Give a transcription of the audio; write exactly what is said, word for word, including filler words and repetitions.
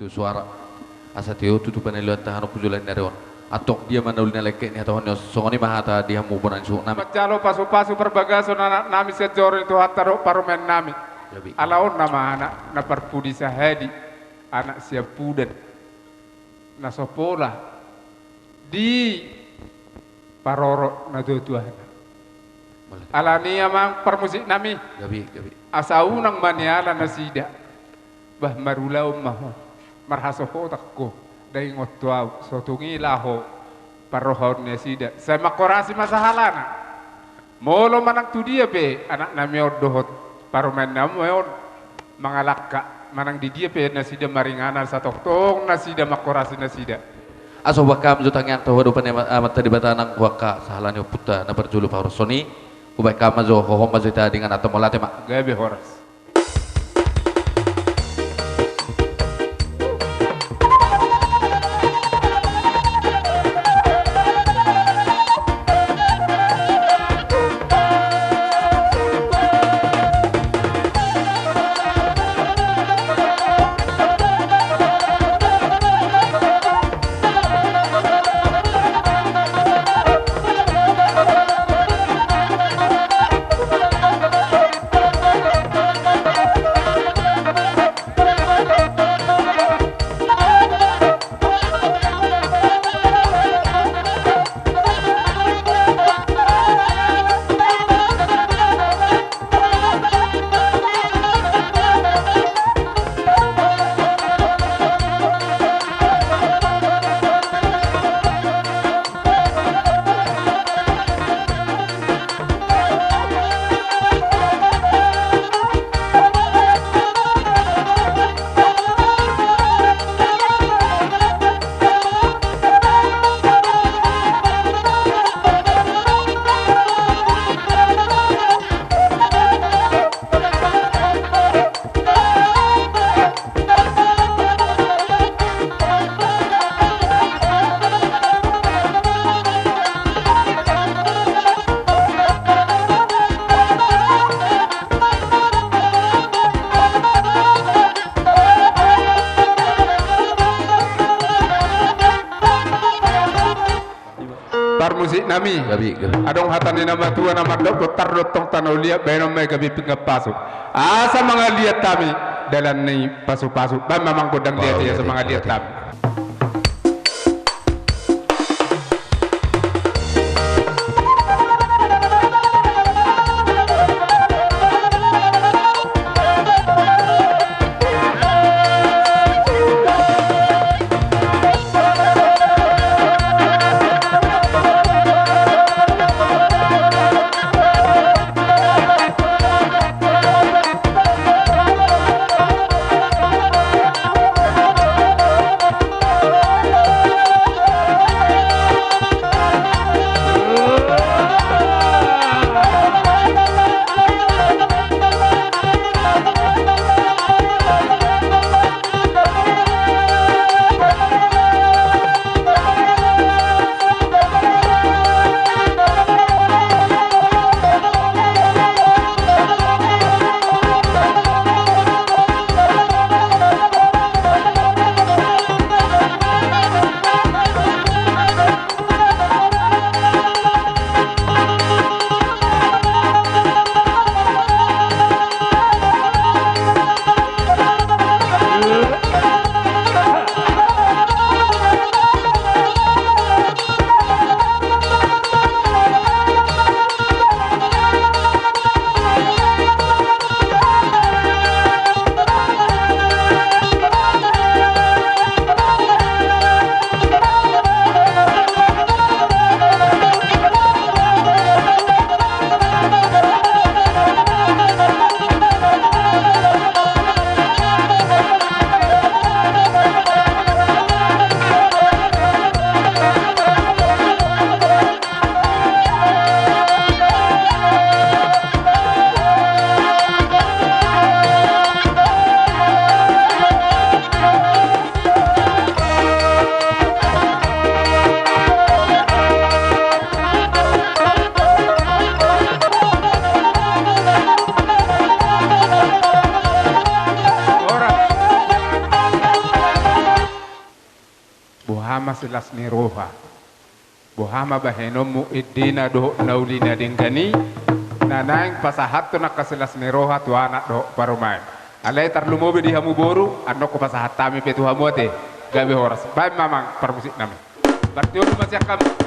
Suara. Asa tio tutu panalioanta hamu tu joloan ni ari on. Antong dia ma na uli na lengkek ni hatahon ni on, songon i ma hata di hamu bona ni suhut nami. Manjalo pasupasu parbagason anak nami sian joro ni Tuhanta dohot parumaen nami. Gabe. Ala on nama anak na parpudi sahali, anak siampudan, na so pola diparorot natuatuana. Mauliate. Alani i amang parmusik nami. Gabe, gabe. Asa unang ma niala nasida. Bah, marulaon ma ho. Marhasohotan ho. Ndang ingot tu ahu, so tung i laho parrohaon ni nasida. Sai manghorasi ma sahalana. Molo manang tu dia pe anak nami on dohot parumaen nami on mangalangka, manang di dia pe nasida maringanan, satongtong nasida manghorasi nasida. Asa hubaen hami jo tangiang tu hadopan ni Ama-, Amanta Debata nang tu angka sahala ni ompunta na parjolo parhorason i. Hubaen hami ma jo, hohom ma jo hita dinganta, mauliate ma. Gabe horas. Parmusik nami. Gabe, gabe. Adong hata ni na matua na mandok, tardok tong tano liat, baenon ma i gabe pinggan pasu. Asa mangaliat hami dalan ni pasupasu. Baen ma amang gondang liat i asa mangaliat hami. Boha ma silas ni roha, boha ma bahenonmu endena dohot na uli na denggan i, na naeng pasahathon angka silas ni roha tu anak dohot parumaen. Alai tarlumobi di hamu boru, annon hupasahat hami pe tu hamu ate. Gabe horas. Baen ma amang parmusiknami. Martiop ma sian hamu.